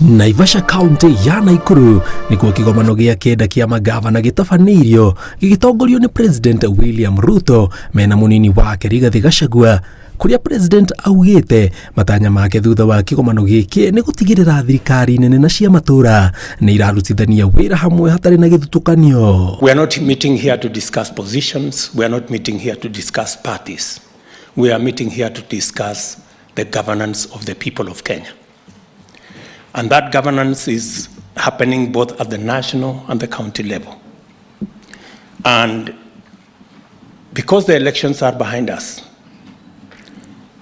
Naivasha, kaunti ya Naikuru, nĩkuo kĩgomano gĩa kenda kĩa magavana gĩtabanĩirio gĩgĩtongorio nĩ President William Ruto mena mũnini wake Rigathi Gachagua, kũrĩa President augĩte matanya make thutha wa kĩgomano gĩkĩ nĩ gũtigĩrĩra thirikari nene na cia matũra nĩ irarutithania wĩra hamwe hatarĩ na gĩthutũkanio. We are not meeting here to discuss positions. We are not meeting here to discuss parties. We are meeting here to discuss the governance of the people of Kenya. And that governance is happening both at the national and the county level. And because the elections are behind us,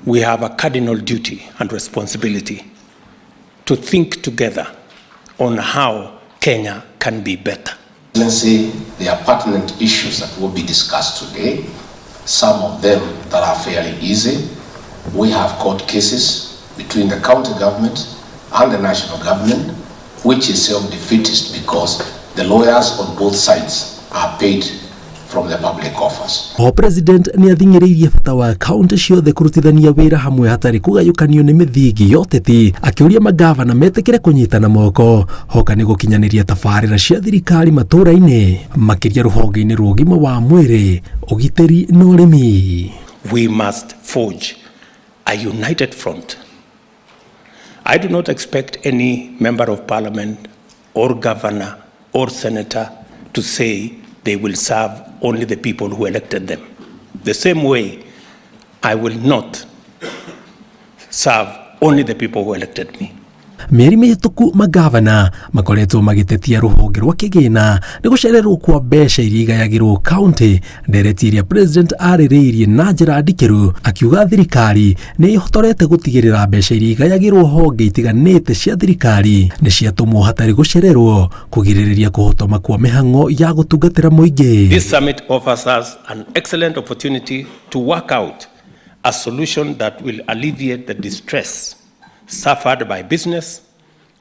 we have a cardinal duty and responsibility to think together on how Kenya can be better. Excellency, there are pertinent issues that will be discussed today, some of them that are fairly easy. We have court cases between the county government and the national government, which is self-defeatist because the lawyers on both sides are paid from the public coffers. O President nĩ athing'ĩrĩirie bata wa kaunti ciothe kũrutithania wĩra hamwe hatarĩ kũgayũkanio nĩ mĩthingi ya ũteti, akĩũria magavana metĩkĩre kũnyitana moko hoka nĩ gũkinyanĩria tabarĩra cia thirikari matũũra-inĩ, makĩria rũhonge-inĩ rwa ũgima wa mwĩrĩ, ũgitĩri na ũrĩmi. We must forge a united front. I do not expect any member of parliament or governor or senator to say they will serve only the people who elected them. The same way, I will not serve only the people who elected me. Mĩeri mĩhĩtũku magavana makoretwo magĩtetia rũhonge rwa kĩgĩna nĩ gũcererwo kwa mbeca iria igayagĩrwo kaunti, ndereti ĩrĩa President arĩrĩirie na njĩra ndikĩru, akiuga thirikari nĩ ĩhotorete gũtigĩrĩra mbeca iria igayagĩrwo honge itiganĩte cia thirikari nĩ ciatũmwo hatarĩ gũcererwo, kũgirĩrĩria kũhotoma kwa mĩhang'o ya gũtungatĩra mũingĩ. This summit offers us an excellent opportunity to work out a solution that will alleviate the distress suffered by business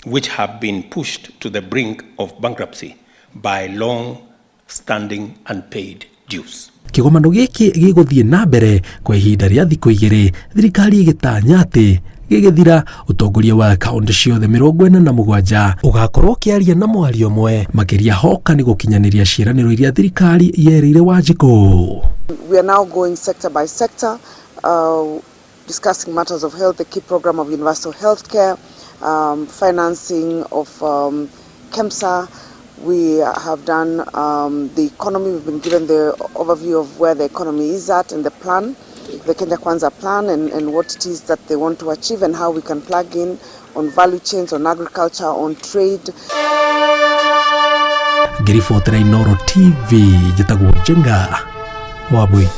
which have been pushed to the brink of bankruptcy by long-standing unpaid dues. Kĩgomano gĩkĩ gĩgũthiĩ na mbere kwa ihinda rĩa thikũ 2, thirikari ĩgĩtanya atĩ gĩgĩthira ũtongoria wa kaunti ciothe 47 ũgakorwo ũkĩaria na mwario ũmwe, makĩria hoka nĩ gũkinyanĩria ciĩranĩro iria thirikari yerĩire Wanjikũ. We are now going sector by sector, discussing matters of health, the key program of universal health care, financing of KEMSA. We have done the economy. We've been given the overview of where the economy is at and the plan, the Kenya Kwanza plan, and what it is that they want to achieve and how we can plug in on value chains, on agriculture, on trade. Ngĩribotera Inooro TV, njĩtagwo Njenga Wambui.